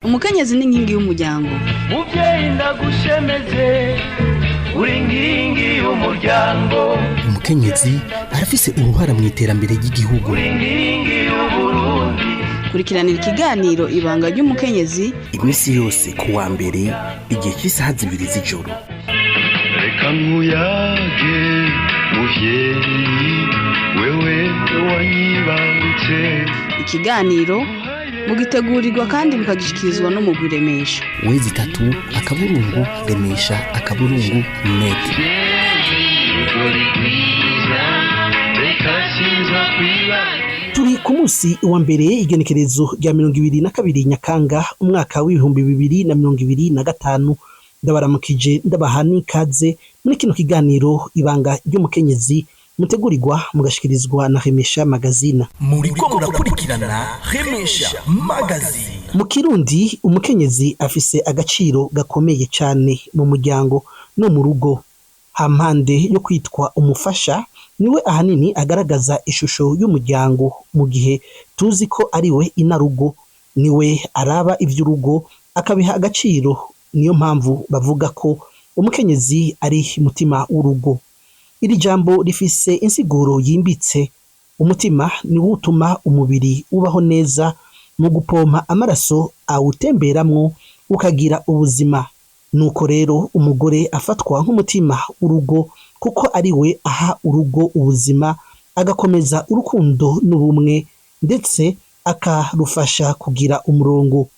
Umukenyezi n'inkingi y'umuryango. Muvyeyi, ndagushemeze, uri nkingi y'umuryango. Umukenyezi arafise uruhara mu iterambere ry'igihugu. Uri nkingi y'Uburundi. Kurikiranira ikiganiro Ibanga ry'Umukenyezi iminsi yose ku wa mbere igihe cy'isaha 2 z'ijoro. Reka nkuyage muvyeyi, wewe wanyibarutse. Ikiganiro mugitegurirwa kandi mukagishikirizwa n'umugwi Remesha. w.remesha.net. Uri rwiza, reka sinza kwiba. Turi ku munsi wa mbere, igenekerezo rya 22 Nyakanga, umwaka w'2025. Ndabaramukije, ndabaha n'ikaze muri kino kiganiro Ibanga ry'Umukenyezi, mutegurirwa mugashikirizwa na Remesha Magazine. Muriko murakurikirana Remesha Magazine. Mu Kirundi, umukenyezi afise agaciro gakomeye cyane mu muryango no mu rugo. Hampande yo kwitwa umufasha, niwe ahanini agaragaza ishusho y'umuryango, mu gihe tuzi ko ari we inarugo, niwe araba iby'urugo akabiha agaciro. Niyo mpamvu bavuga ko umukenyezi ari mutima w'urugo. Iri jambo rifise insiguro yimbitse. Umutima niwo utuma umubiri ubaho neza mu gupompa amaraso awutemberamwo ukagira ubuzima. Nuko rero umugore afatwa nk'umutima w'urugo, kuko ari we aha urugo ubuzima, agakomeza urukundo n'ubumwe, ndetse akarufasha kugira umurongo.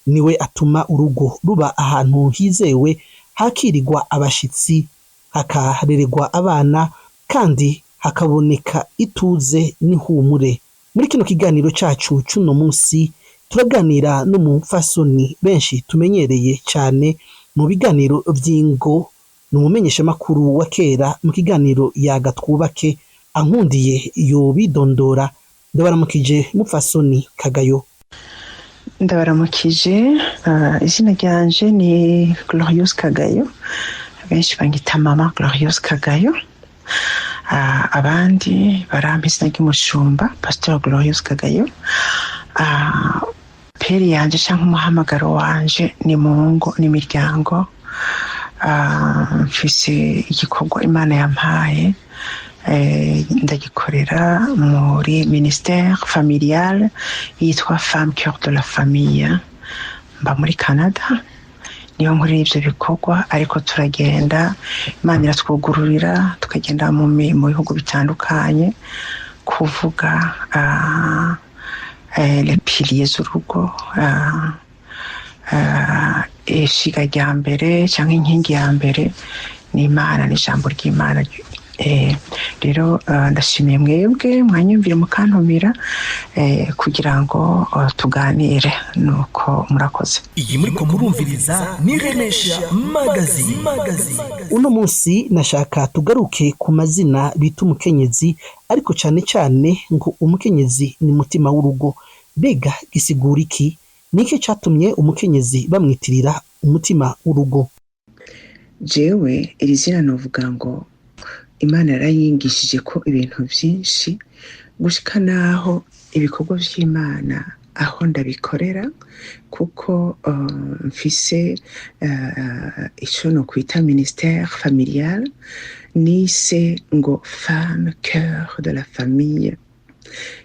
Niwe atuma urugo ruba ahantu hizewe, hakirirwa abashitsi, hakarererwa abana, kandi hakaboneka ituze n'ihumure. Muri kino kiganiro cacu c'uno munsi, turaganira n'umupfasoni benshi tumenyereye cyane mu biganiro vy'ingo. Ni umumenyeshamakuru wa kera mu kiganiro Yaga Twubake. Ankundiye yobidondora. Ndabaramukije, mupfasoni Kagayo. Ndabaramukije. Izina ryanje ni Gloriose Kagayo, benshi banyita Mama Gloriose Kagayo. Abandi barampa izina ry'umushumba, Pastor Gloriose Kagayo. Appel yanje canke umuhamagaro wanje ni mu ngo n'imiryango. Mfise igikorwa Imana yampaye, ndagikorera muri ministère familial yitwa Femme Cœur de la Famille. Mba muri Canada, niyo nkorera ivyo bikorwa, ariko turagenda, Imana iratwugururira, tukagenda mu bihugu bitandukanye kuvuga les piliers z'urugo, ishiga rya mbere cyangwa inkingi ya mbere ni Imana n'ijambo ry'Imana. Rero ndashimiye mwebwe mwanyumvire mukantumira kugira ngo tuganire. Nuko murakoze. Iyi muriko murumviriza ni Remesha Magazine. Uno munsi nashaka tugaruke ku mazina bita umukenyezi, ariko cyane cyane ngo umukenyezi ni mutima w'urugo. Mbega gisigura iki? Niki catumye umukenyezi bamwitirira umutima w'urugo? Jewe iri zina novuga ngo Imana yarayingishije ko ibintu byinshi, gushika naho ibikorwa vy'Imana aho ndabikorera, kuko mfise ico nokwita ministère familial nise ngo Femme Cœur de la Famille.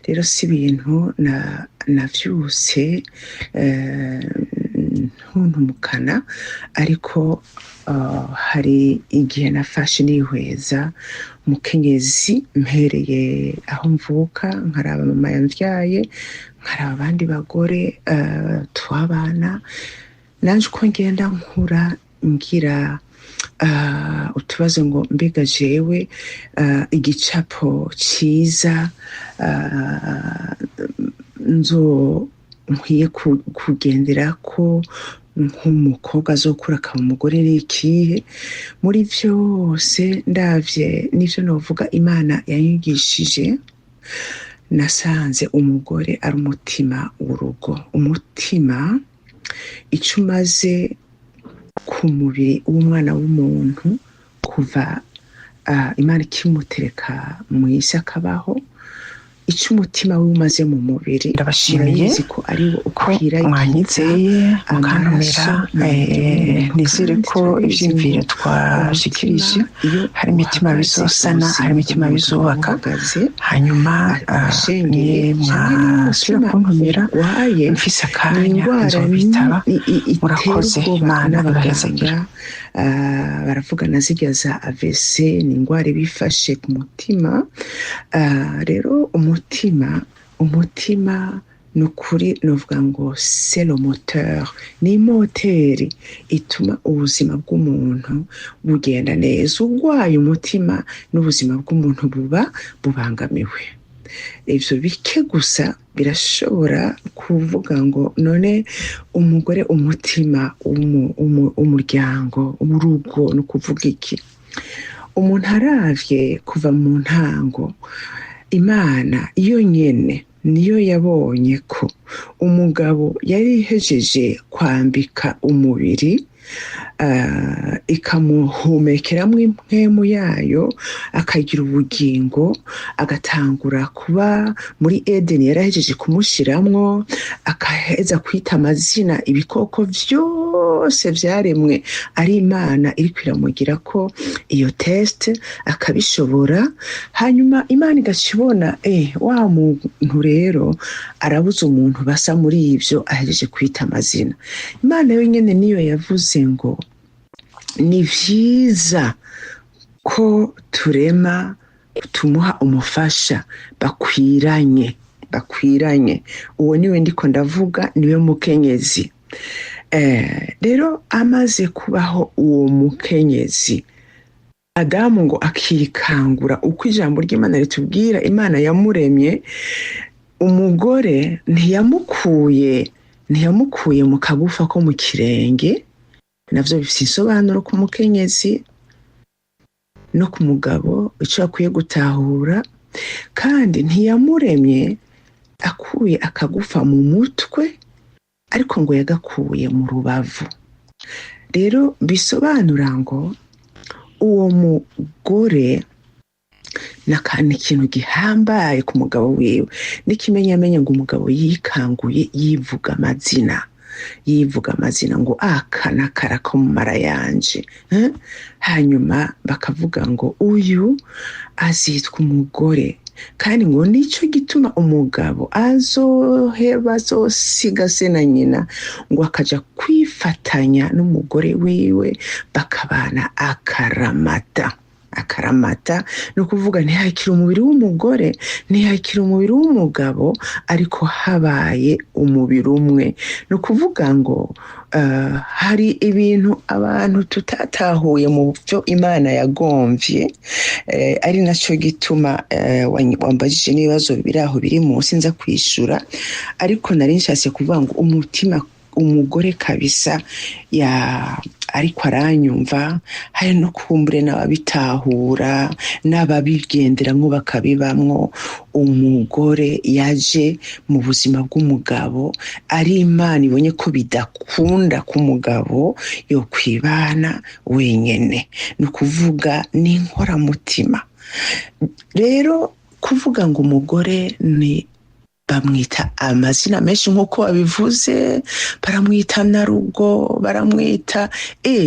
Rero si ibintu navyuse ntuntumukana, ariko hari igihe nafashe nihweza mukenyezi, mpereye aho mvuka, nkaraba mama yamvyaye, nkaraba abandi bagore twabana, nanje uko ngenda nkura ngira utubazo ngo mbega jewe igicapo ciza nzo nkwiye kugendera ko nk'umukobwa azokura akaba umugore ni ikihe? Muri vyose ndavye n'ivyo novuga Imana yanyigishije, nasanze umugore ari umutima w'urugo. Umutima ico umaze ku mubiri w'umwana w'umuntu kuva Imana ikimutereka mw'isi akabaho. Icyo umutima we umaze mu mubiri, Ndabashimiye murabizi ko ari wo ko ukwiragiza mwanyizeye mukantumira. amaraso mu mubiri w'umuntu. Nizere Kandi ko turabizi ivyiyumviro ngo twashikirije umutima iyo hari imitima uhagaze, bizosana, ubuzima hari imitima bw'umuntu bizubaka. buhagaze. Hanyuma Ashengeye canke mwasubira n'umutima kuntumira urwaye, mfise ni akanya indwara nzobitaba. itera Murakoze, ubwoba Imana ibahezagire. n'abaganga. Baravuga na zirya za AVC, ni indwara iba ifashe ku mutima. Rero umutima ni ukuri novuga ngo c'est le moteur, ni imoteri ituma ubuzima bw'umuntu bugenda neza. Urwaye umutima, n'ubuzima bw'umuntu buba bubangamiwe. Ivyo bike gusa birashobora kuvuga ngo none umugore umutima w'umuryango, w'urugo, ni ukuvuga iki? Umuntu aravye kuva mu ntango, Imana iyo nyene niyo yabonye ko umugabo yari ihejeje kwambika umubiri, ikamuhumekeramwo impwemu yayo, akagira ubugingo, agatangura kuba muri Edeni yarahejeje kumushiramwo, akaheza kwita amazina ibikoko vyose vyaremwe, ari Imana iriko iramugira ko iyo test, akabishobora. Hanyuma Imana igaca ibona wa muntu rero arabuze umuntu basa muri ivyo ahejeje kwita amazina. Imana yonyene niyo yavuze ngo ni vyiza ko turema, tumuha umufasha bakwiranye, bakwiranye. Uwo niwe ndiko ndavuga, niwe mukenyezi. Rero amaze kubaho uwo mukenyezi, Adamu ngo akikangura uko ijambo ry'Imana ritubwira. Imana yamuremye umugore, ntiyamukuye mu kagufa ko mu kirenge. Navyo bifise insobanuro ku mukenyezi no ku mugabo, ico akwiye gutahura. Kandi ntiyamuremye akuye akagufa mu mutwe, ariko ngo yagakuye mu rubavu. Rero bisobanura ngo uwo mugore ni ikintu gihambaye ku mugabo wiwe, n'ikimenyamenya ngo umugabo yikanguye yivuga amazina, yivuga amazina ngo aka n'akara ko mu mara yanje, eh? Hanyuma bakavuga ngo uyu azitwa umugore. Kandi ngo nico gituma umugabo azoheba, azosiga se na nyina, ngo akaja kwifatanya n'umugore wiwe, bakabana akaramata. Akaramata ni ukuvuga ntihakire umubiri w'umugore, ntihakire umubiri w'umugabo, ariko habaye umubiri umwe. Ni ukuvuga ngo hari ibintu abantu tutatahuye mu byo Imana yagomvye, ari naco gituma wambajije n'ibibazo biri aho biri munsi nza kwishura. Ariko nari nshatse kuvuga ngo umutima umugore kabisa ya ariko aranyumva, hari no kumbure n'ababitahura n'ababigenderamwo bakabibamwo. Umugore yaje mu buzima bw'umugabo ari Imana ibonye ko bidakunda ku mugabo yo kwibana wenyene, ni ukuvuga ni inkoramutima. Rero kuvuga ngo umugore ni bamwita amazina menshi nk'uko babivuze, baramwita narugo, baramwita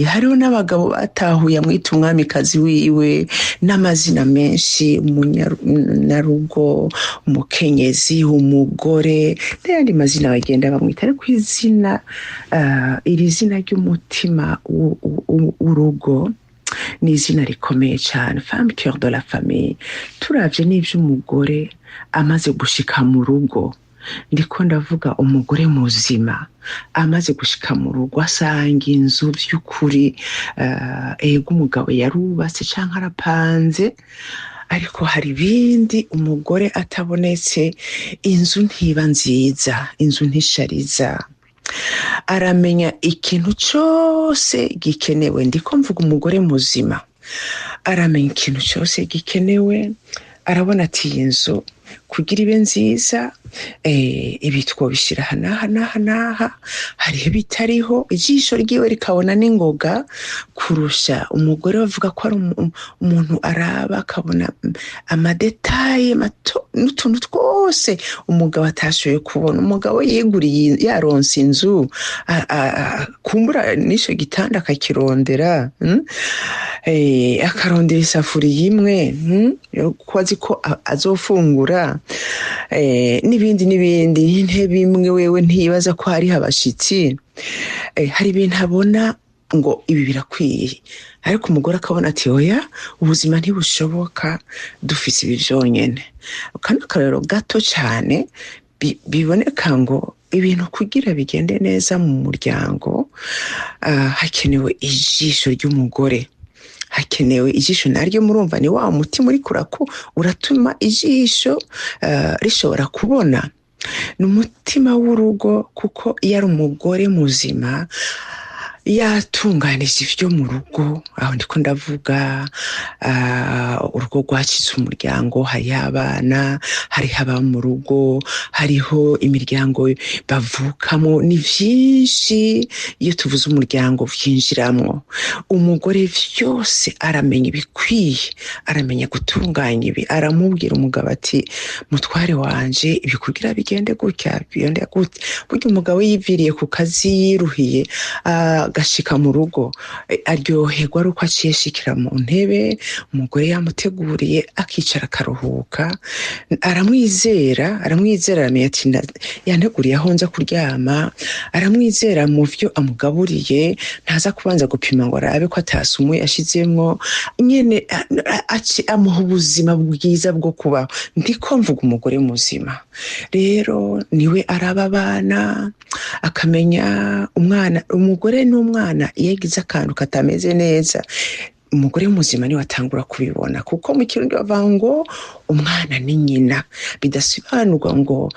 hariho n'abagabo batahuye amwita umwamikazi wiwe, n'amazina menshi, umunyarugo, umukenyezi, umugore, n'ayandi mazina bagenda bamwita. Ariko izina iri zina ry'umutima w'urugo ni izina rikomeye cyane, femme cœur de la famille. Turavye n'ivy'umugore amaze gushika mu rugo, ndiko ndavuga umugore muzima amaze gushika mu rugo, asanga inzu by'ukuri, ego umugabo yarubatse canke arapanze, ariko hari ibindi umugore atabonetse inzu ntiba nziza, inzu ntishariza. Aramenya ikintu cyose gikenewe. Ndiko mvuga umugore muzima aramenya ikintu cyose gikenewe. Arabona ati iyi nzu kugira ibe nziza, ibi twobishyira aha n'aha n'aha n'aha, hariho ibitariho. Ijisho ryiwe rikabona n'ingoga kurusha umugore. Bavuga ko ari umuntu araba akabona amadetaye mato n'utuntu twose umugabo atashoboye kubona. Umugabo yiguriye, yaronse inzu, kumbura n'ico gitanda akakirondera, Akarondera isafuriya imwe, Ko azi ko azofungura, n'ibindi n'ibindi, intebe imwe wewe ntiyibaza ko hariho abashitsi. Hari ibintu abona ngo ibi birakwiye, ariko umugore akabona ati oya, ubuzima ntibushoboka dufise ibi vyonyene. Kano akarorero gato cane biboneka ngo ibintu kugira bigende neza mu muryango, hakenewe ijisho ry'umugore, hakenewe ijisho naryo. Murumva ni wa mutima uriko uratuma ijisho rishobora kubona. Ni umutima w'urugo, kuko iyo ari umugore muzima yatunganije ivyo mu rugo, aho ndiko ndavuga urugo rwacize umuryango, hariho abana, hariho aba mu rugo, hariho imiryango bavukamo, ni vyinshi. Iyo tuvuze umuryango vyinjiramwo umugore vyose, aramenya ibikwiye, aramenya gutunganya ibi, aramubwira umugabo ati mutware wanje, ibi kugira bigende gutya, bigende gutya. Burya umugabo yiviriye ku kazi yiruhiye, agashika mu rugo, aryoherwa ari uko aciye ashikira mu ntebe umugore yamuteguriye, akicara akaruhuka. Aramwizera, aramwizera, aramenya ati yanteguriye aho nza kuryama. Aramwizera mu vyo amugaburiye, ntaza kubanza gupima ngo arabe ko atasumu yashizemwo nyene, amuha ubuzima bwiza bwo kubaho. Ndiko mvuga umugore muzima rero niwe araba abana, akamenya umwana. Umugore n'umwana iyo agize akantu katameze neza, umugore muzima niwe atangura kubibona, kuko mu Kirundi bavuga ngo umwana ni nyina. Bidasobanurwa ngo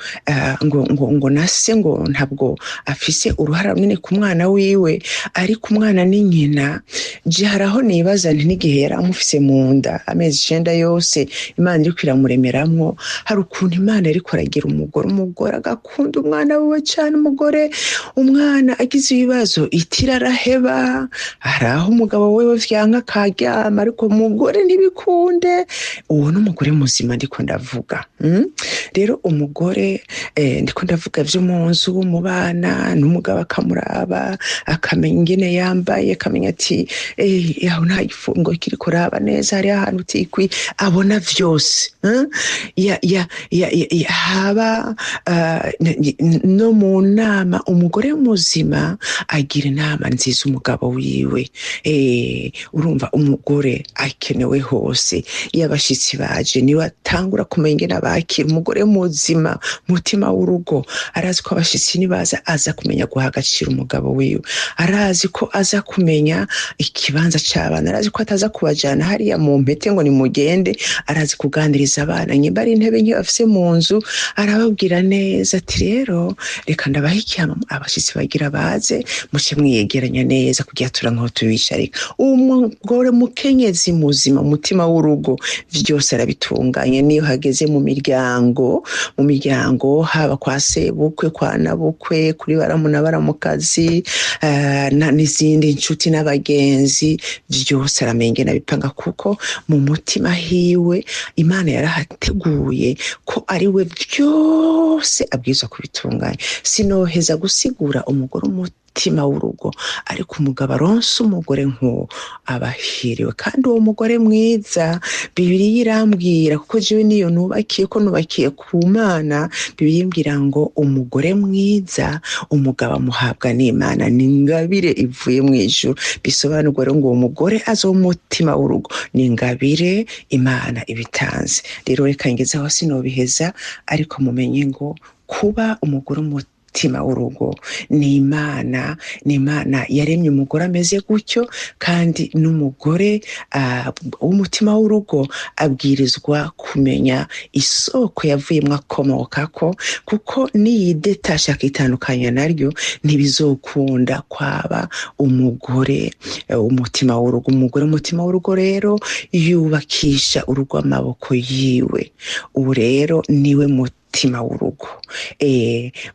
ngo na se ngo ntabwo afise uruhara runini ku mwana wiwe, ariko umwana ni nyina. Je hari aho nibaza nti n'igihe yari amufise mu nda amezi 9 yose, Imana iriko iramuremeramwo, hari ukuntu Imana iriko aragira umugore, umugore agakunda umwana wiwe cane. Umugore umwana agize ibibazo itira araheba. Hari aho umugabo wewe vyanka akaryama, ariko umugore ntibikunde. Uwo ni umugore muzima ndiko ndavuga. Rero umugore, ndiko ndavuga vyo mu nzu, mu bana, n'umugabo akamuraba, akamenya ingene yambaye, akamenya ati aho nta gifungo kiriko raba neza, hariho ahantu utikwi, abona vyose. Haba no mu nama, umugore muzima agira inama nziza umugabo wiwe. Urumva umugore akenewe hose. Iyo abashitsi baje niwe atangura kumenya ingene abakira. Umugore muzima, mutima w'urugo, arazi ko abashitsi nibaza aza kumenya guha agaciro umugabo wiwe, arazi ko aza kumenya ikibanza c'abana, arazi ko ataza kubajana hariya mu mpete ngo nimugende, arazi kuganiriza abana. Nyimba ari intebe nke bafise mu nzu, arababwira neza ati rero reka ndabaha ikiyama, abashitsi bagira baze muce mwiyegeranya neza kugira turankaho tubicarika. Umugore mukenyezi muzima, umutima w'urugo, vyose arabitunganya. Niyo hageze mu miryango, mu miryango haba kwa sebukwe, kwa nabukwe, kuri baramuna baramukazi, n'izindi nshuti n'abagenzi, vyose aramenya ingene abipanga, kuko mu mutima hiwe Imana yarahateguye ko ari we vyose abwirizwa kubitunganya. Sinoheza gusigura umugore umutima w'urugo, ariko umugabo aronse umugore nk'uwo abahiriwe. Kandi uwo mugore mwiza, Bibiliya irambwira, kuko jewe niyo nubakiye, ko nubakiye ku Mana, Bibiliya imbwira ngo umugore mwiza umugabo amuhabwa n'Imana, ni ingabire ivuye mu ijuru. Bisobanurwa rero ngo uwo mugore azo umutima w'urugo ni ingabire Imana ibitanze. Rero reka ngeze aho, sinobiheza, ariko mumenye ngo kuba umugore umutima Mutima w'urugo ni Imana, ni Imana yaremye umugore ameze gutyo, kandi n'umugore w'umutima w'urugo abwirizwa kumenya isoko yavuyemo akomokako, kuko niyidetasha akitandukanya naryo ntibizokunda kwaba umugore umutima w'urugo. Umugore umutima w'urugo rero yubakisha urugo amaboko yiwe. Ubu rero niwe mutima w'urugo.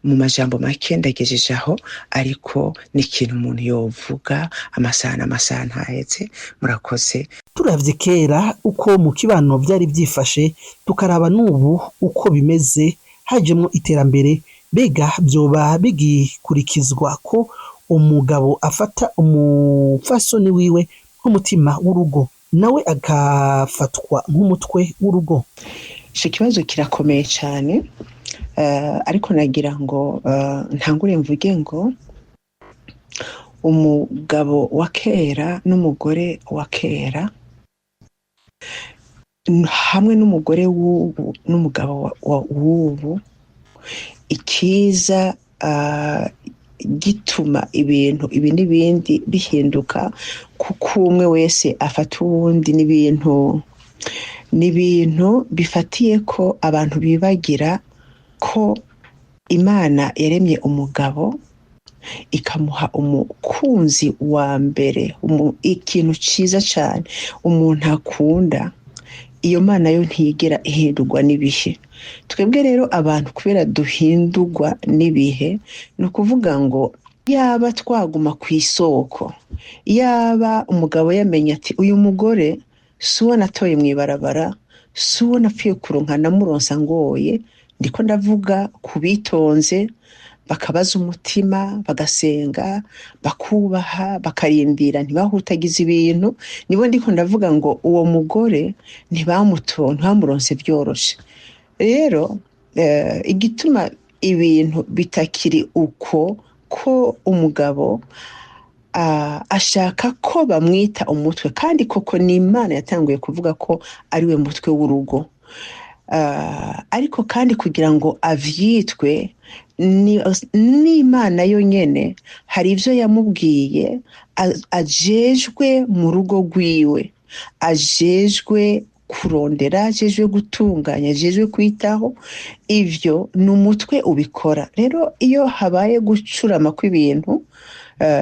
Mu majambo make ndagejeje aho, ariko ni ikintu umuntu yovuga amasaha n'amasaha ntahetse. Murakoze. Turavye kera uko mu kibano vyari vyifashe, tukaraba n'ubu uko bimeze, hajemwo iterambere, mbega vyoba bigikurikizwa ko umugabo afata umupfasoni wiwe nk'umutima w'urugo, nawe agafatwa nk'umutwe w'urugo? Ico kibazo kirakomeye cyane, ariko nagira ngo ntangure mvuge ngo umugabo wa kera n'umugore wa kera hamwe n'umugore w'ubu n'umugabo w'ubu, ikiza gituma ibintu ibi n'ibindi bihinduka, kuko umwe wese afata uwundi, n'ibintu bifatiye ko abantu bibagira ko Imana yaremye umugabo ikamuha umukunzi wa mbere, ikintu ciza cane umuntu akunda. Iyo Mana yo ntiyigera ihindurwa n'ibihe. Twebwe rero abantu kubera duhindurwa n'ibihe, ni ukuvuga ngo yaba twaguma ku isoko, yaba umugabo yamenye ati uyu mugore si uwo natoye mw'ibarabara, si uwo napfuye kuronka namuronsa ngoye, ndiko ndavuga ku bitonze bakabaza umutima, bagasenga, bakubaha, bakarindira, ntibahutagize ibintu, nibo ndiko ndavuga ngo uwo mugore ntibamuronse vyoroshe. Rero igituma ibintu bitakiri uko, ko umugabo ashaka ko bamwita umutwe, kandi koko ni Imana yatanguye kuvuga ko ariwe mutwe w'urugo, ariko kandi kugira ngo avyitwe n'Imana yonyene hari ivyo yamubwiye ajejwe mu rugo rwiwe, ajejwe kurondera, ajejwe gutunganya, ajejwe kwitaho. Ivyo ni umutwe ubikora. Rero iyo habaye gucurama kw'ibintu,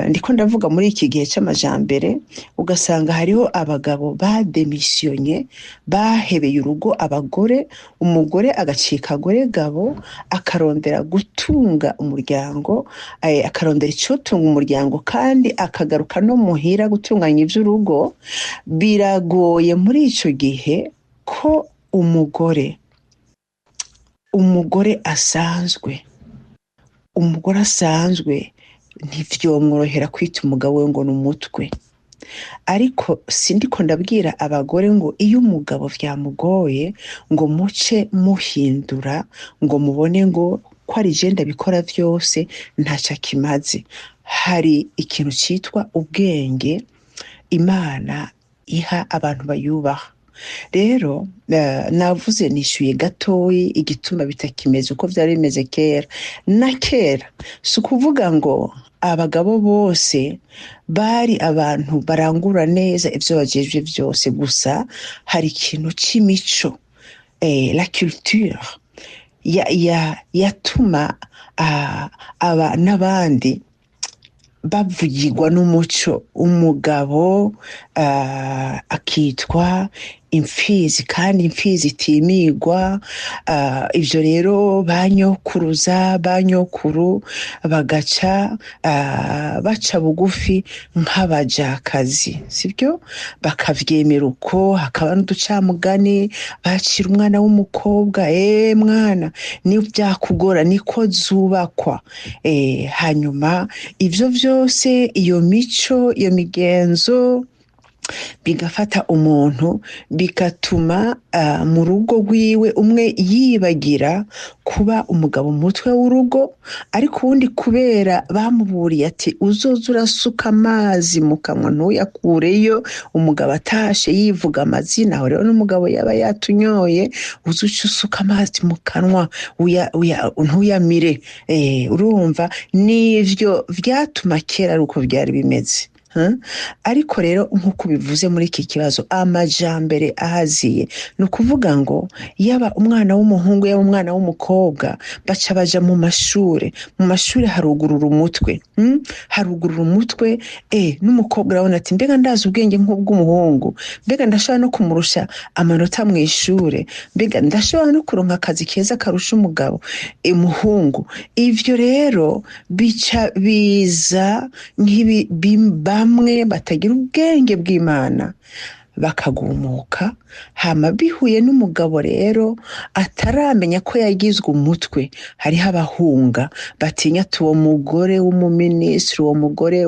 ndiko ndavuga muri iki gihe c'amajambere, ugasanga hariho abagabo bademisiyonye, bahebeye urugo abagore, umugore agacika agore gabo, akarondera gutunga umuryango, akarondera icotunga umuryango, kandi akagaruka no muhira gutunganya ivy'urugo. Biragoye muri ico gihe ko umugore asanzwe, umugore asanzwe ntivyomworohera kwita umugabo we ngo ni umutwe. Ariko sindiko ndabwira abagore ngo iyo umugabo vyamugoye ngo muce muhindura, ngo mubone ngo ko ari je ndabikora vyose ntaco akimaze. Hari ikintu citwa ubwenge Imana iha abantu bayubaha. Rero navuze nishyuye gatoyi igituma bitakimeze uko vyari bimeze kera. Na kera si ukuvuga ngo abagabo bose bari abantu barangura neza ivyo bajejwe vyose, gusa hari ikintu c'imico, la culture yatuma aba n'abandi bavugirwa n'umuco. Umugabo akitwa imfizi, kandi imfizi itimigwa. Ivyo rero banyokuruza banyokuru bagaca baca bugufi nk'abajakazi, sibyo? Bakavyemera uko. Hakaba n'uducamugani bacira umwana w'umukobwa, mwana ni byakugora niko zubakwa. Hanyuma ivyo vyose, iyo mico, iyo migenzo Bigafata umuntu, bigatuma mu rugo rwiwe umwe yibagira kuba umugabo umutwe w'urugo, ariko uwundi kubera bamuburiye ati: "Uzoza urasuka amazi mu kanwa, ntuyakureyo." Umugabo atashe yivuga amazina, aho rero n'umugabo yaba yatunyoye, uzuca usuka amazi mu kanwa, ntuyamire. Urumva nivyo vyatuma kera ari uko byari bimeze. Ariko rero nk'uko bivuze muri iki kibazo, amajambere ahaziye, ni ukuvuga ngo yaba umwana w'umuhungu, yaba umwana w'umukobwa, baca baja mu mashure. Mu mashure harugurura umutwe, Harugurura umutwe. N'umukobwa urabona ati: "Mbega ndazi ubwenge nk'ubw'umuhungu? Mbega ndashobora no kumurusha amanota mu ishure? Mbega ndashobora no kuronka akazi keza karusha umugabo, umuhungu?" Ivyo rero bica biza nk'ibi bamwe batagira ubwenge bw'Imana bakagumuka. Hama bihuye n'umugabo rero ataramenya ko yagizwe umutwe, hariho abahunga batinya ati: "Uwo mugore w'umuminisitiri, uwo mugore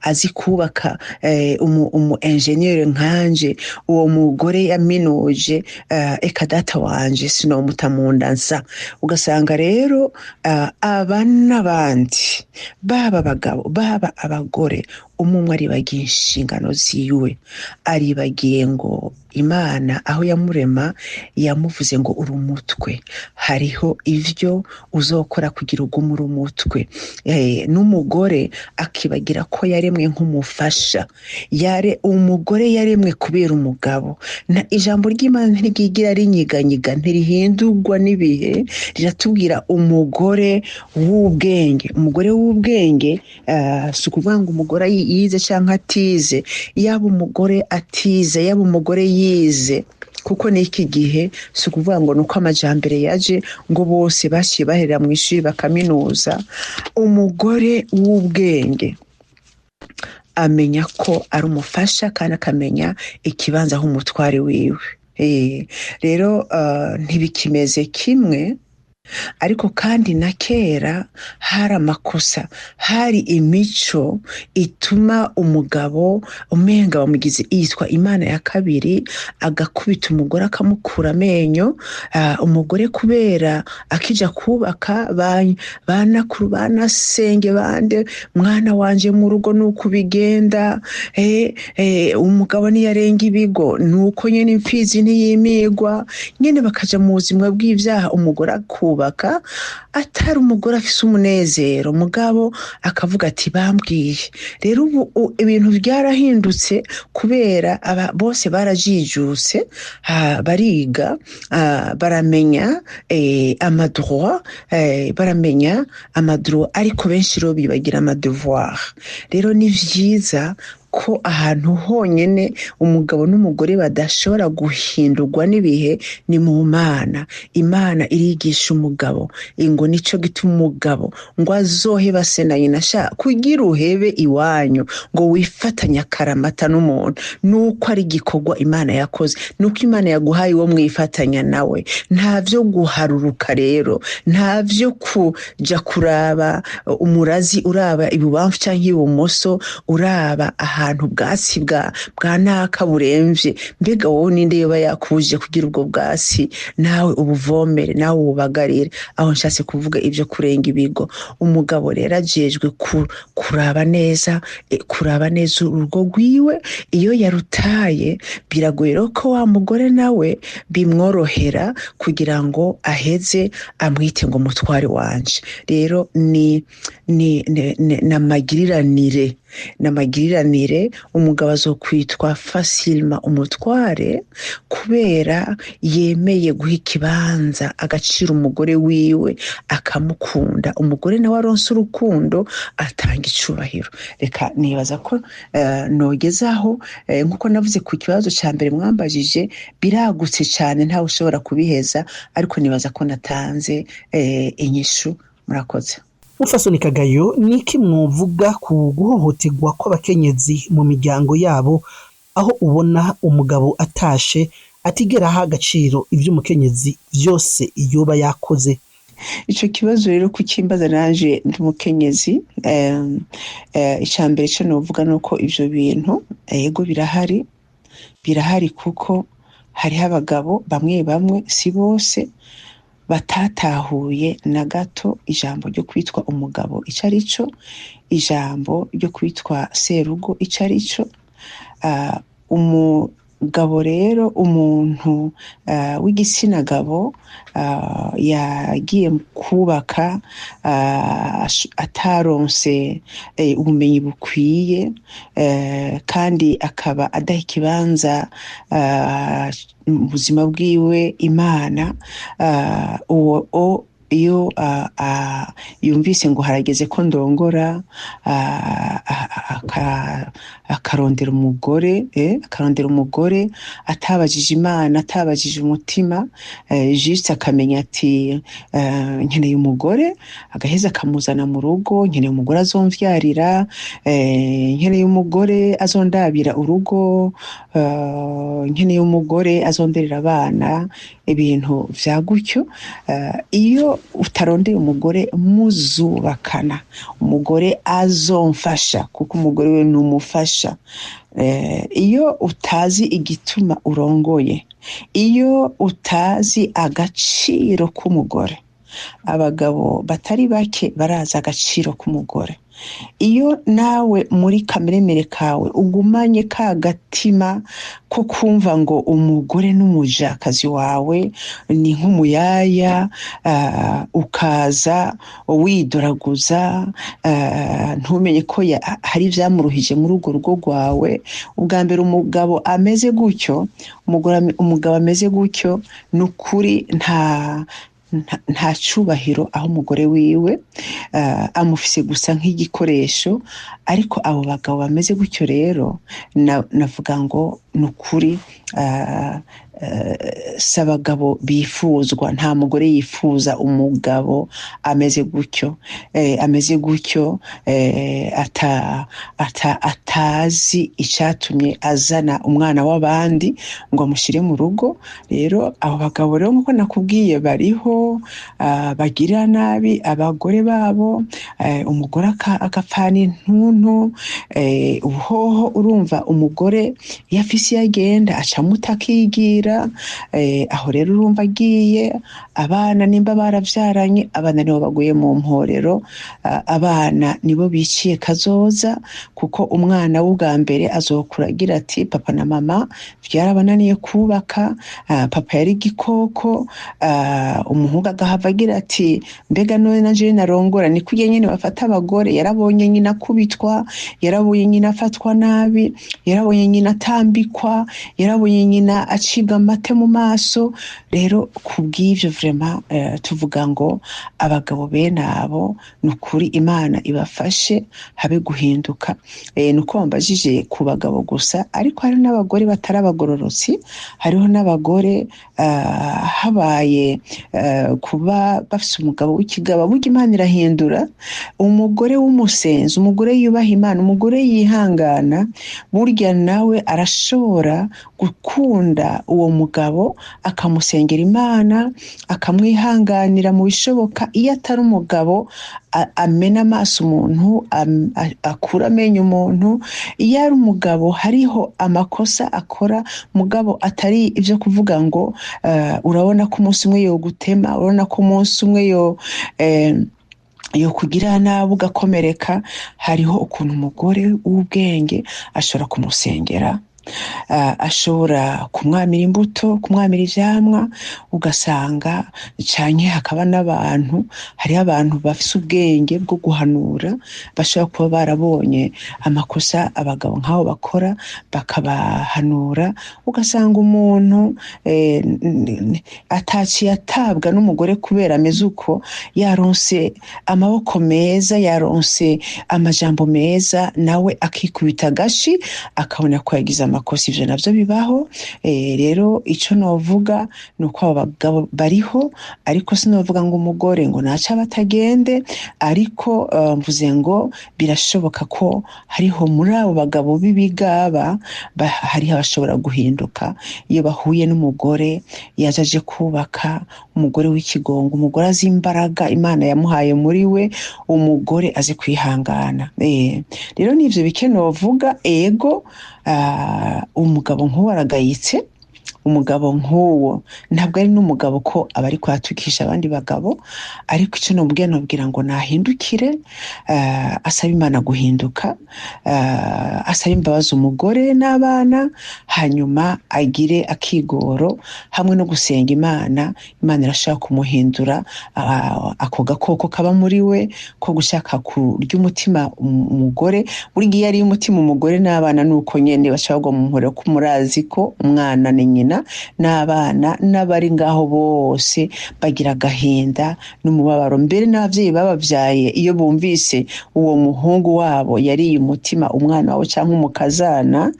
azi kubaka, umu enjeniyeri nkanje, uwo mugore yaminuje, eka data wanje, sinomuta mu nda nsa." Ugasanga rero aba n'abandi, baba abagabo, baba abagore, umwe umwe aribagiye inshingano ziwe, aribagiye ngo Imana aho yamurema yamuvuze ngo: "Uri umutwe, hariho ivyo uzokora kugira ugume uri umutwe." N'umugore akibagira ko yaremwe nk'umufasha, yare umugore yaremwe kubera umugabo. Na ijambo ry'Imana ntiryigira rinyiganyiga, ntirihindurwa n'ibihe, riratubwira umugore w'ubwenge. Umugore w'ubwenge, si ukuvuga ngo umugore yize cyangwa atize, yaba umugore atize, yaba umugore yize, kuko n'iki gihe si ukuvuga ngo ni uko amajambere yaje ngo bose baciye baherera mu ishuri bakaminuza. Umugore w'ubwenge amenya ko ari umufasha kandi akamenya ikibanza aho umutware wiwe. Rero ntibikimeze kimwe, ariko kandi na kera hari amakosa, hari imico ituma umugabo umenga bamugize yitwa imana ya kabiri, agakubita umugore, akamukura amenyo. Umugore kubera akija kubaka, banakuru, banasenge, bande: "Mwana wanje, mu rugo nuko bigenda. Umugabo niyarenga ibigo nuko nyene, imfizi ntiyimigwa nyene." Bakaja mu buzima bw'ivyaha. Umugore akubaka atari umugore afise umunezero, mugabo akavuga ati: "Bambwiye." Rero ubu ibintu byarahindutse kubera aba bose barajijutse, bariga, baramenya amadroit, baramenya amadroit, ariko benshi rero bibagira amadevoir. Rero ni vyiza ko ahantu honyene umugabo n'umugore badashobora guhindurwa n'ibihe ni mu Mana. Imana irigisha umugabo ngo nico gituma umugabo ngo azoheba se na nyina. Sha, kugira uhebe iwanyu ngo wifatanye akaramata n'umuntu, nuko ari igikorwa Imana yakoze, nuko Imana yaguhaye uwo mwifatanya nawe. Nta vyo guharuruka rero, nta vyo kuja kuraba umurazi, uraba ibubamfu canke ibumoso, uraba ahantu ubwatsi bwa naka buremvye. Mbega wowe ninde yoba yakubujije kugira ubwo bwatsi nawe ubuvomere, nawe ububagarire? Aho nshatse kuvuga ibyo kurenga ibigo. Umugabo rero ajejwe kuraba neza, kuraba neza urugo rwiwe. Iyo yarutaye, biragoye rero ko wa mugore nawe bimworohera kugira ngo aheze amwite ngo mutware wanje. Rero ni namagiriranire, namagiriranire. Umugabo azokwitwa facilement umutware kubera yemeye guha ikibanza, agaciro umugore wiwe, akamukunda. Umugore nawe aronse urukundo, atanga icubahiro. Reka nibaza ko nogezaho. Nkuko navuze ku kibazo ca mbere mwambajije, biragutse cyane, ntawe ushobora kubiheza, ariko nibaza ko natanze inyishu. Murakoze. Mufasoni Kagayo, ni iki mwovuga ku guhohoterwa kw'abakenyezi mu miryango yabo, aho ubona umugabo atashe atigera aha agaciro ivy'umukenyezi vyose yoba yakoze? Ico kibazo rero kukimbaza nanje ndi umukenyezi, ica mbere co novuga nuko ivyo bintu, yego, birahari. Birahari kuko hariho abagabo bamwe bamwe, si bose, batatahuye na gato ijambo ryo kwitwa umugabo ico ari cyo, ijambo ryo kwitwa serugo ico ari cyo. Umugabo rero, umuntu w'igitsina gabo yagiye kubaka ataronse ubumenyi bukwiye, kandi akaba adaha ikibanza mu buzima bwiwe Imana, uwo iyo yumvise ngo harageze ko ndongora, akarondera umugore, akarondera umugore atabajije Imana, atabajije umutima, juste akamenya ati nkeneye umugore, agaheza akamuzana mu rugo, nkeneye umugore azomvyarira, nkeneye umugore azondabira urugo, nkeneye umugore azonderera abana, ibintu vya gutyo. Iyo utarondeye umugore muzubakana, umugore azomfasha, kuko umugore we ni umufasha. Iyo utazi igituma urongoye, iyo utazi agaciro k'umugore, abagabo batari bake barazi agaciro k'umugore. Iyo nawe muri kameremere kawe ugumanye ka gatima ko kumva ngo umugore n'umujakazi wawe ni nk'umuyaya, ukaza widoraguza, ntumenye ko hari ibyamuruhije muri urwo rugo rwawe. Ubwa mbere umugabo ameze gutyo, umugabo ameze gutyo, ni ukuri nta cubahiro aho umugore wiwe, amufise gusa nk'igikoresho. Ariko abo bagabo bameze gutyo rero, navuga ngo ni ukuri, si abagabo bifuzwa. Nta mugore yifuza umugabo ameze gutyo, ameze gutyo, atazi icatumye azana umwana w'abandi ngo amushyire mu rugo. Rero abo bagabo rero, nk'uko nakubwiye, bariho, bagirira nabi abagore babo, umugore agapfana intuntu. Ubuhoho urumva umugore iyo afise iyo agenda aca amuta akigira. Aho rero urumva agiye, abana nimba baravyaranye, abana nibo baguye mu mporero, abana nibo biciye kazoza, kuko umwana w'ubwa mbere azokura agira ati papa na mama vyarabananiye kubaka, papa yari igikoko. Umuhungu agahava agira ati mbega none nanje narongora ni kurya nyene bafata abagore? Yarabonye nyina akubitwa, yarabonye nyina afatwa nabi, yarabonye nyina atambikwa, yarabonye nyina acibwa amate mu maso. Rero kubw'ivyo vraiment, tuvuga ngo abagabo bene abo, ni ukuri Imana ibafashe habe guhinduka. Nuko wambajije ku bagabo gusa, ariko hari n'abagore batari abagororotsi, hariho n'abagore, habaye kuba bafise umugabo w'ikigaba. Burya Imana irahindura umugore w'umusenzi, umugore yubaha Imana, umugore yihangana, burya nawe arashobora gukunda uwo mugabo, akamusengera Imana, akamwihanganira mu bishoboka. Iyo atari umugabo amena amaso umuntu, akura amenyo umuntu, iyo ari umugabo hariho amakosa akora, mugabo atari ibyo kuvuga ngo urabona ko umunsi umwe yogutema, urabona ko umunsi umwe yo kugira nabi ugakomereka. Hariho ukuntu umugore w'ubwenge ashobora kumusengera, ashobora kumwamira imbuto, kumwamira ivyamwa, ugasanga canke hakaba n'abantu, hariho abantu bafise ubwenge bwo guhanura, bashobora kuba barabonye amakosa abagabo nk'abo bakora, bakabahanura, ugasanga umuntu ataciye atabwa n'umugore kubera ameze uko, yaronse amaboko meza, yaronse amajambo meza, nawe akikubita agashi akabona ko yagize amakosa. Ivyo navyo bibaho. Rero ico novuga ni uko abo bagabo bariho, ariko sinovuga ngo umugore ngo naca batagende, ariko mvuze ngo birashoboka ko hariho muri abo bagabo b'ibigaba hariho abashobora guhinduka iyo bahuye n'umugore yaje aje kubaka, umugore w'ikigongo, umugore azi imbaraga Imana yamuhaye muri we, umugore azi kwihangana. Rero nivyo bike novuga. Ego. Umugabo nk'uwo aragayitse, umugabo nk'uwo ntabwo ari n'umugabo ko aba ariko aratukisha abandi bagabo, ariko icyo nomubwira, nobwira ngo nahindukire, asabe Imana guhinduka, asabe imbabazi umugore n'abana, hanyuma agire akigoro hamwe no gusenga Imana. Imana irashaka kumuhindura ako gakoko kaba muri we ko gushaka kurya umutima umugore. Buri gihe iyo ariye umutima umugore n'abana ni uko nyene baca bagwa mu mporero, ko murazi ko umwana ni nyina n'abana n'abari ngaho bose bagira agahinda n'umubabaro. Mbere n'abavyeyi babavyaye iyo bumvise uwo muhungu wabo yariye umutima umwana wabo canke umukazana,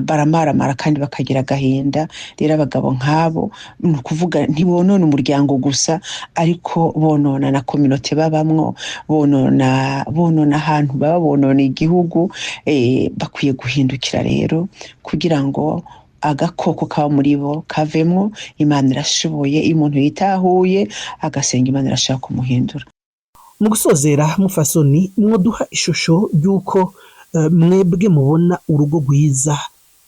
baramaramara kandi bakagira agahinda. Rero abagabo nk'abo ni ukuvuga ntibonona umuryango gusa, ariko bonona na kominote babamwo, bonona ahantu baba, bonona igihugu. Bakwiye guhindukira rero kugira ngo agakoko kaba muri bo kavemwo. Imana irashoboye, iyo umuntu yitahuye agasenga Imana irashaka kumuhindura. Mu gusozera, mufasoni, mwoduha ishusho y'uko mwebwe mubona urugo rwiza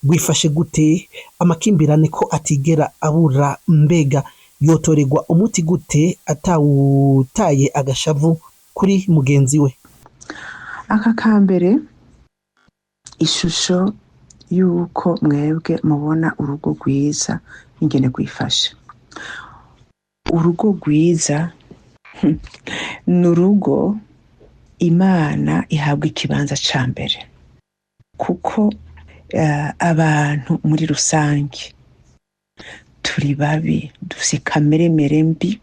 rwifashe gute? Amakimbirane ko atigera abura, mbega yotorerwa umuti gute atawutaye agashavu kuri mugenzi we? Aka kambere, ishusho y'uko mwebwe mubona urugo rwiza ingene rwifashe. Urugo rwiza ni urugo Imana ihabwa ikibanza ca mbere, kuko abantu muri rusange turi babi, dufise kameremere mbi,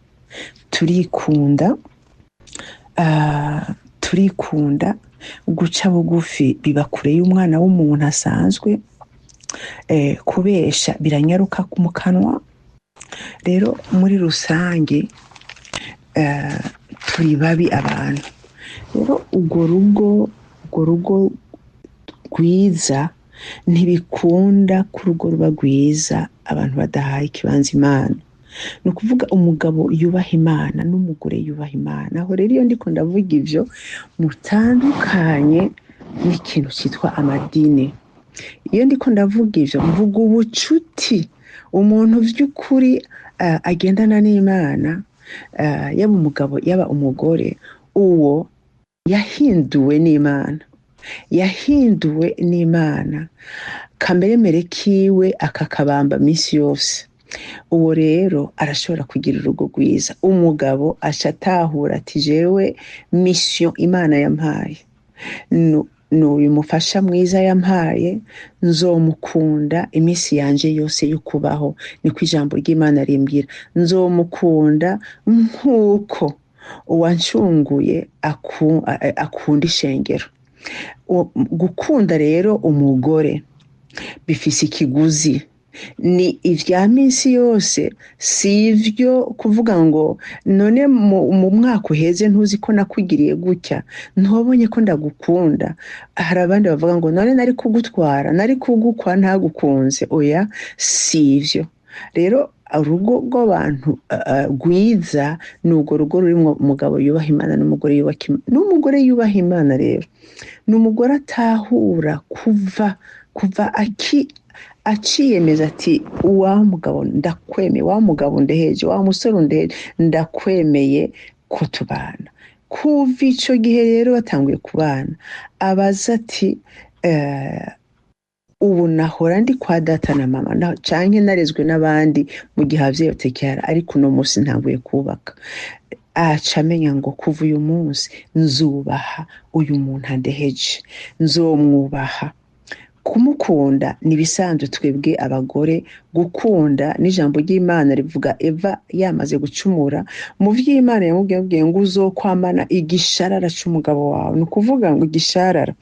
turikunda, turikunda, guca bugufi biba kure y'umwana w'umuntu asanzwe, kubesha biranyaruka mu kanwa. Rero muri rusange turi babi abantu. Rero urwo rugo rwiza, ntibikunda ko urugo ruba rwiza abantu badahaye ikibanza Imana. Ni ukuvuga umugabo yubaha Imana n'umugore yubaha Imana. Aho rero iyo ndiko ndavuga ivyo, mutandukanye n'ikintu citwa amadini. Iyo ndiko ndavuga ivyo, mvuga ubucuti umuntu vy'ukuri agendana n'Imana, yaba umugabo yaba umugore, uwo yahinduwe n'Imana, yahinduwe n'Imana, kameremere kiwe akakabamba misi yose. Uwo rero arashobora kugira urugo rwiza. Umugabo aca atahura ati: "Jewe mission Imana yampaye ni uyu mufasha mwiza yampaye, nzomukunda iminsi yanje yose yo kubaho, niko ijambo ry'Imana rimbwira, nzomukunda nk'uko uwancunguye akunda ishengero." Gukunda rero umugore bifise ikiguzi, ni ivya minsi yose, si ivyo kuvuga ngo none mu mwaka uheze ntuzi ko nakugiriye gutya, ntiwabonye ko ndagukunda. Hari abandi bavuga ngo none nari kugutwara, nari kugukwa ntagukunze. Oya, si ivyo. Rero urugo rw'abantu rwiza ni urwo rugo rurimwo umugabo yubaha Imana n'umugore yubaha Imana. N'umugore yubaha Imana rero ni umugore atahura kuva aki aciyemeza ati: "Wa mugabo ndakwemeye, wa mugabo undeheje, wa musore undeheje, ndakwemeye ko tubana." Kuva ico gihe rero batanguye kubana, abaza ati: "Ubu nahora ndi kwa data na mama canke narezwe n'abandi mu gihe abavyeyi batekera, ariko uno munsi ntanguye kubaka." Aca amenya ngo kuva uyu munsi nzubaha uyu muntu andeheje, nzomwubaha. Kumukunda ni ibisanzwe, twebwe abagore gukunda, n'ijambo ry'Imana rivuga Eva yamaze gucumura, mu vy'Imana yamubwiye ngo uzokwamana igisharara c'umugabo wawe. Ni ukuvuga ngo igisharara,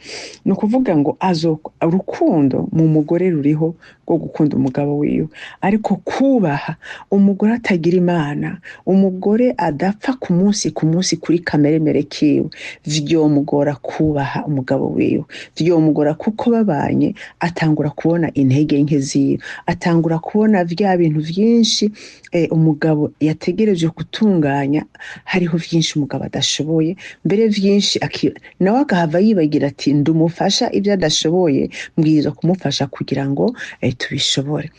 ni ukuvuga ngo urukundo mu mugore ruriho rwo gukunda umugabo wiwe, ariko kubaha, umugore atagira Imana, umugore adapfa ku munsi ku munsi kuri kameremere kiwe, vyomugora kubaha umugabo wiwe, vyomugora kuko babanye. nyene atangura kubona intege nke ziwe, atangura kubona vya bintu vyinshi umugabo yategereje gutunganya. Hariho vyinshi umugabo adashoboye, mbere vyinshi nawe agahava yibagira ati ndumufasha, ibyo adashoboye mbwirizwa kumufasha kugira ngo tubishobore.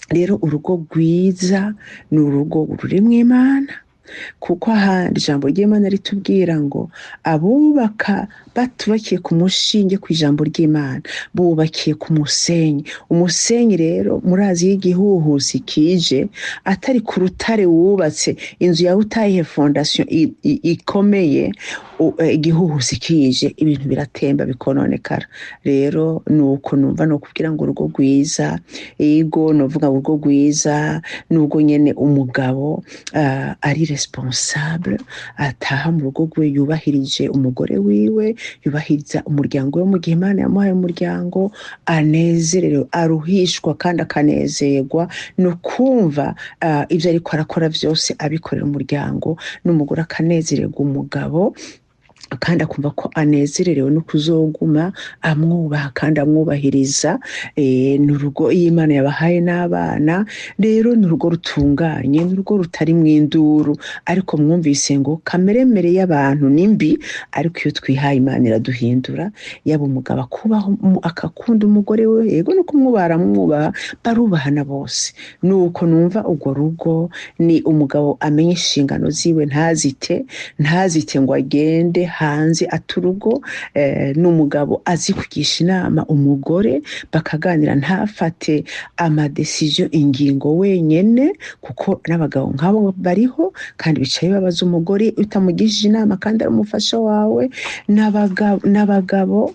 Rero urugo rwiza ni urugo rurimwo Imana, kuko ahandi ijambo ry'Imana ritubwira ngo abubaka batubakiye ku mushinge ku ijambo ry'Imana bubakiye ku musenyi. Umusenyi rero murazi iyo igihuhusi kije atari ku rutare wubatse inzu yawe, utayihe fondation ikomeye, igihuhusi kije ibintu biratemba bikononekara. Rero nuko numva nokubwira ngo urugo rwiza, ego novuga ngo urugo rwiza nubwo nyene umugabo ari responsable, ataha mu rugo rwe yubahirije umugore wiwe, yubahiriza umuryango we mu gihe Imana yamuhaye umuryango, anezerewe, aruhishwa kandi akanezerwa no kumva ibyo ariko arakora vyose abikorera umuryango, n'umugore akanezererwa umugabo kandi akumva ko anezererewe no kuzoguma amwubaha kandi amwubahiriza. Ni urugo iyo Imana yabahaye n'abana, rero ni urugo rutunganye, ni urugo rutarimwo induru. Ariko mwumvise ngo kameremere y'abantu ni mbi, ariko iyo twihaye Imana iraduhindura. Yaba umugabo akubaha akakunda umugore we, yego no kumwubaha aramwubaha, barubahana bose. Nuko numva urwo rugo ni umugabo amenya inshingano ziwe, ntazite ngo agende hanze aturugo. N'umugabo azi kugisha inama umugore bakaganira, ntafate amadesiziyo ingingo wenyene, kuko n'abagabo nk'abo bariho kandi bicaye babaza umugore utamugishije inama kandi ari umufasha wawe. N'abagabo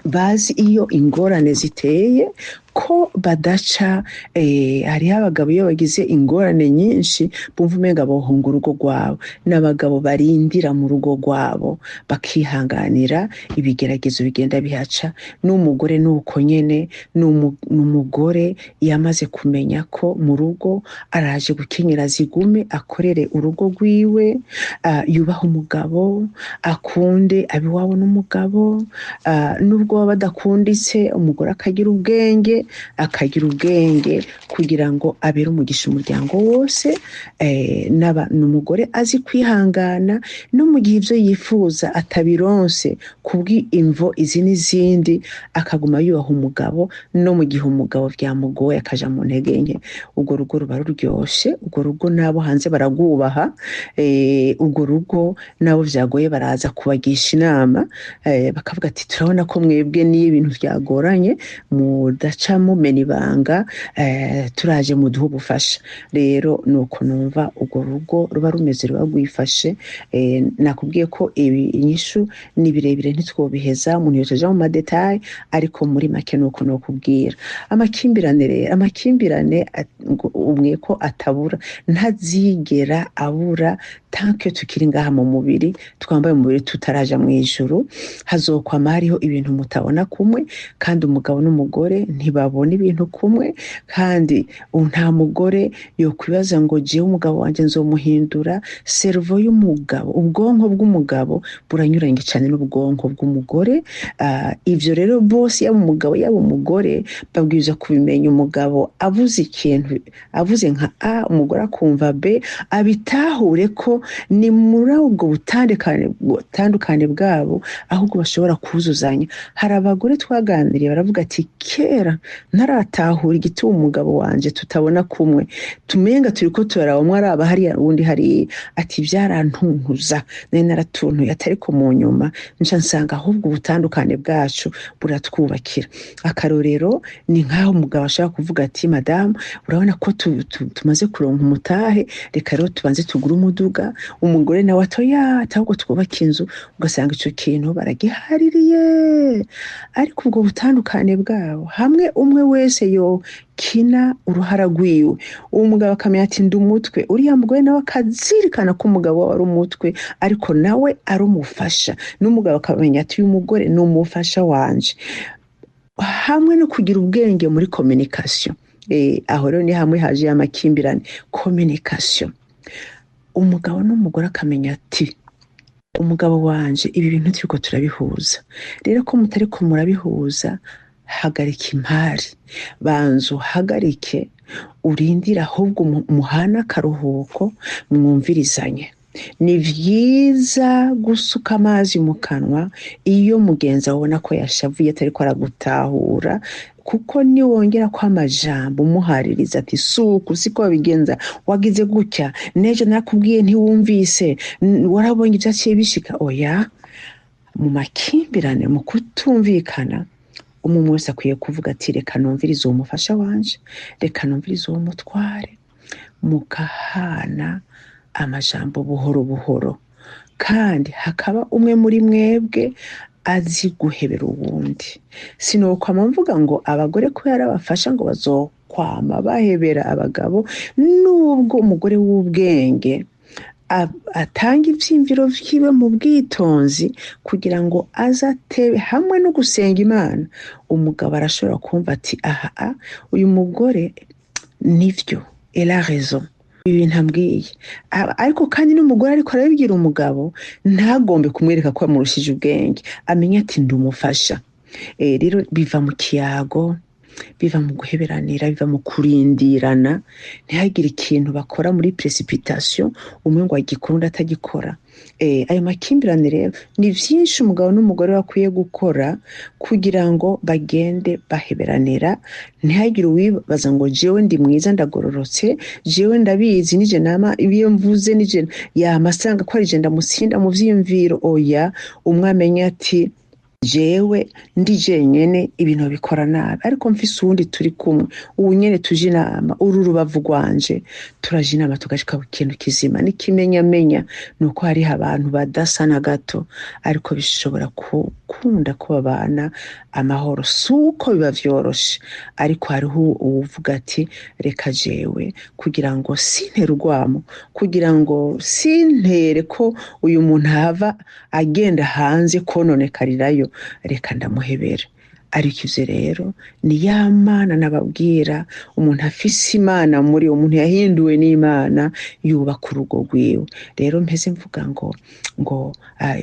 bazi iyo ingorane ziteye ko badaca. Hariho abagabo iyo bagize ingorane nyinshi bumva umenga bohunga urugo rwabo. N'abagabo barindira mu rugo rwabo bakihanganira ibigeragezo bigenda bihaca. N'umugore nuko nyene, n'umugore yamaze kumenya ko mu rugo araje gukenyera zigume akorere urugo rwiwe, yubahe umugabo, akunde abiwabo n'umugabo, nubwo baba badakunditse, umugore akagira ubwenge kugira ngo abere umugisha umuryango wose. N'umugore azi kwihangana no mu gihe ivyo yifuza atabironse kubw'imvo izi n'izindi, akaguma yubaha umugabo no mu gihe umugabo vyamugoye akaja mu ntege nke. Urwo rugo ruba ruryoshe, urwo rugo n'abo hanze baragwubaha, urwo rugo n'abo vyagoye baraza kubagisha inama, bakavuga ati turabona ko mwebwe niyo ibintu vyagoranye mudaca mumena ibanga, turaje muduhe ubufasha. Rero nuko numva urwo rugo ruba rumeze, ruba rwifashe. Nakubwiye ko ibi inyishu ni birebire ntitwobiheza, umuntu yotaja mu madetaye, ariko muri make nuko nokubwira. Amakimbirane rero, amakimbirane umwe ko atabura, ntazigera abura tant que tukiri ngaha mu mubiri, twambaye umubiri tutaraja mw'ijuru. Hazokwama hariho ibintu mutabona kumwe, kandi umugabo n'umugore ntibabona ibintu kumwe, kandi nta mugore yokwibaza ngo jewe umugabo wanje nzomuhindura. Cerveau y'umugabo, ubwonko bw'umugabo buranyuranye cane n'ubwonko bw'umugore. Ivyo rero bose, yaba umugabo yaba umugore, babwirizwa kubimenya. Umugabo avuze ikintu, avuze nka A, umugore akumva B, abitahure ko ni muri ubwo butandukane bwabo ahubwo bashobora kuzuzanya. Hari abagore twaganiriye baravuga ati kera ntaratahura igituma umugabo wanje tutabona kumwe, tumenga turiko turaraba umwe araba hariya uwundi hariya, ati byarantuntuza, nari naratuntuye, ati ariko mu nyuma nca nsanga ahubwo ubutandukane bwacu buratwubakira. Akarorero ni nk'aho umugabo ashobora kuvuga ati madamu urabona ko tumaze kuronka umutahe, reka rero tubanze tugure umuduga. Umugore nawe atoya ahubwo twubake inzu, ugasanga ico kintu baragihaririye. Ariko ubwo butandukane bwabo hamwe umwe wese yokina uruhara rwiwe, uwo mugabo akamenya ati ndi umutwe, uriya mugore nawe akazirikana ko umugabo we ari umutwe ariko nawe ari umufasha, n'umugabo akamenya ati uyu mugore ni umufasha wanje, hamwe no kugira ubwenge muri communication. Aho rero ni hamwe haje amakimbirane, communication. Umugabo n'umugore akamenya ati umugabo wanje ibi bintu turiko turabihuza, rero ko mutariko murabihuza Hagarika impari, banza uhagarike, urindire ahubwo muhane akaruhuko, mwumvirizanye. Ni vyiza gusuka amazi mu kanwa iyo mugenzi wawe ubona ko yashavuye atariko aragutahura, kuko niwongera ko amajambo umuhaririza ati suku siko babigenza, wagize gutya, n'ejo narakubwiye ntiwumvise, warabonye ivyaciye bishika. Oya, mu makimbirane, mu kutumvikana, umwe wese akwiye kuvuga ati reka numvirize uwo mufasha wanje, reka numvirize uwo mutware, mugahana amajambo buhoro buhoro, kandi hakaba umwe muri mwebwe azi guhebera uwundi. Sinokwama mvuga ngo abagore kubera abafasha ngo bazokwama bahebera abagabo, nubwo umugore w'ubwenge atanga ivyiyumviro vyiwe mu bwitonzi kugira ngo azatebe hamwe no gusenga Imana, umugabo arashobora kumva ati aha uyu mugore nivyo, elle a raison, ibi bintu ambwiye. Ariko kandi n'umugore ariko arabibwira umugabo ntagombe kumwereka ko amurushije ubwenge, amenye ati ndumufasha. Rero biva mu kiyago, biva mu guheberanira, biva mu kurindirana, ntihagire ikintu bakora muri precipitation, umwe ngo agikore undi atagikora. Ayo makimbirane rero ni vyinshi umugabo n'umugore bakwiye gukora kugira ngo bagende baheberanira, ntihagire uwibaza ngo jewe ndi mwiza ndagororotse, jewe ndabizi nije nama iyo mvuze nije yama asanga ko ari je ndamutsinda mu vyiyumviro. Oya, umwe amenye ati jewe ndi jenyene ibintu bikora nabi, ariko mfise uwundi turi kumwe, ubu nyene tuje inama, uru rubavu rwanje turaje inama tugashika ku kintu kizima. N'ikimenyamenya ni uko hariho abantu badasa na gato, ariko bishobora gukunda ko babana amahoro. Si uko biba vyoroshe, ariko hariho uwuvuga ati reka jewe kugira ngo sintere urwamo, kugira ngo sintere ko uyu muntu ahava agenda hanze kononekarirayo, reka ndamuhebera. Ariko ivyo rero ni ya Mana nababwira, umuntu afise Imana muri, umuntu yahinduwe n'Imana yubaka urugo rwiwe. Rero mpeze mvuga ngo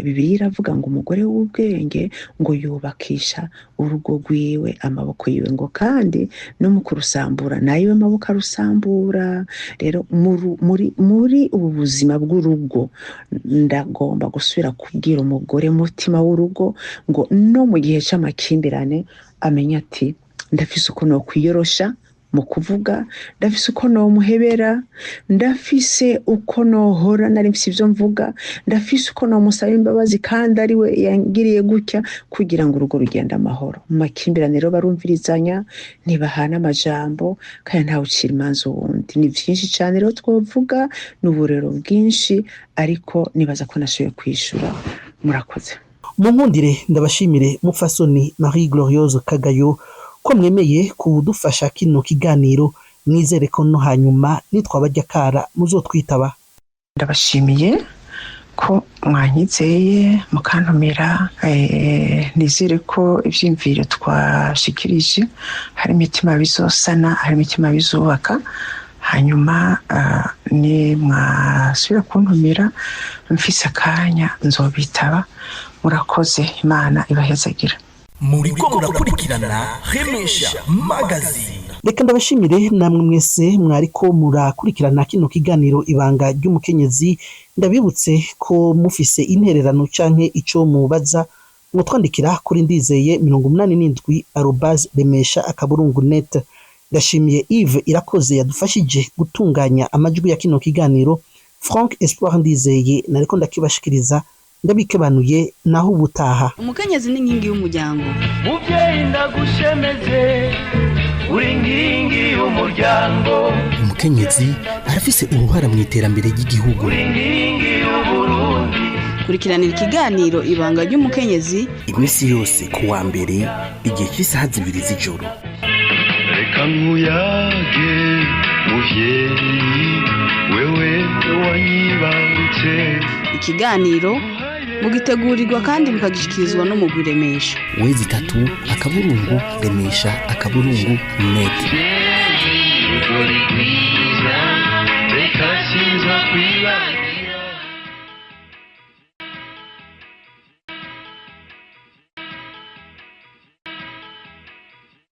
Bibiliya iravuga ngo umugore w'ubwenge ngo yubakisha urugo rwiwe amaboko yiwe, ngo kandi no mu kurusambura nayo amaboko arusambura. Rero muri ubu buzima bw'urugo ndagomba gusubira kubwira umugore mutima w'urugo ngo no mu gihe c'amakimbirane amenye ati ndafise uko nokwiyorosha mu kuvuga, ndafise uko nomuhebera, ndafise uko nohora nari mfise ivyo mvuga, ndafise uko nomusaba imbabazi kandi ari we yangiriye gutya, kugira ngo urugo rugende amahoro. Mu makimbirane rero barumvirizanya, ntibahana amajambo, kandi ntawe ucira imanza uwundi. Ni vyinshi cane rero twovuga, ni uburero bwinshi, ariko nibaza ko nashoboye kwishura. Murakoze. Munkundire ndabashimire mupfasoni Marie Gloriose Kagayo ko mwemeye kudufasha kino kiganiro, mwizere ko no hanyuma nitwabarya kara muzotwitaba. Ndabashimiye ko mwanyizeye mukantumira, nizere ko ivyiyumviro twashikirije hari imitima bizosana, hari imitima bizubaka. Hanyuma ni mwasubira kuntumira mfise akanya nzobitaba. Murakoze, Imana ibahezagira. Muriko murakurikirana Remesha Magazine. Reka ndabashimire namwe mwese mwariko murakurikirana kino kiganiro ibanga ry'umukenyezi. Ndabibutse ko mufise intererano canke ico mubaza mwotwandikira kuri ndizeye 87 @remesha akaburungu net. Ndashimiye Yves Irakoze yadufashije gutunganya amajwi ya kino kiganiro. Frank Espoir Ndizeye nariko ndakibashikiriza, ndabikebanuye naho ubutaha. Umukenyezi n'inkingi y'umuryango. Muvyeyi ndagushemeze, uri nkingi y'umuryango. Umukenyezi arafise uruhara mu iterambere ry'igihugu. Uri nkingi y'Uburundi. Kurikiranira ikiganiro ibanga ry'umukenyezi iminsi yose ku wa mbere igihe cy'isaha 2 z'ijoro. Reka nkuyage muvyeyi, wewe wanyibarutse. Ikiganiro mugitegurirwa kandi mukagishikirizwa no mugwi Remesha. Wezi 3 akaburungu remesha akaburungu net. Reka sinza kwiba.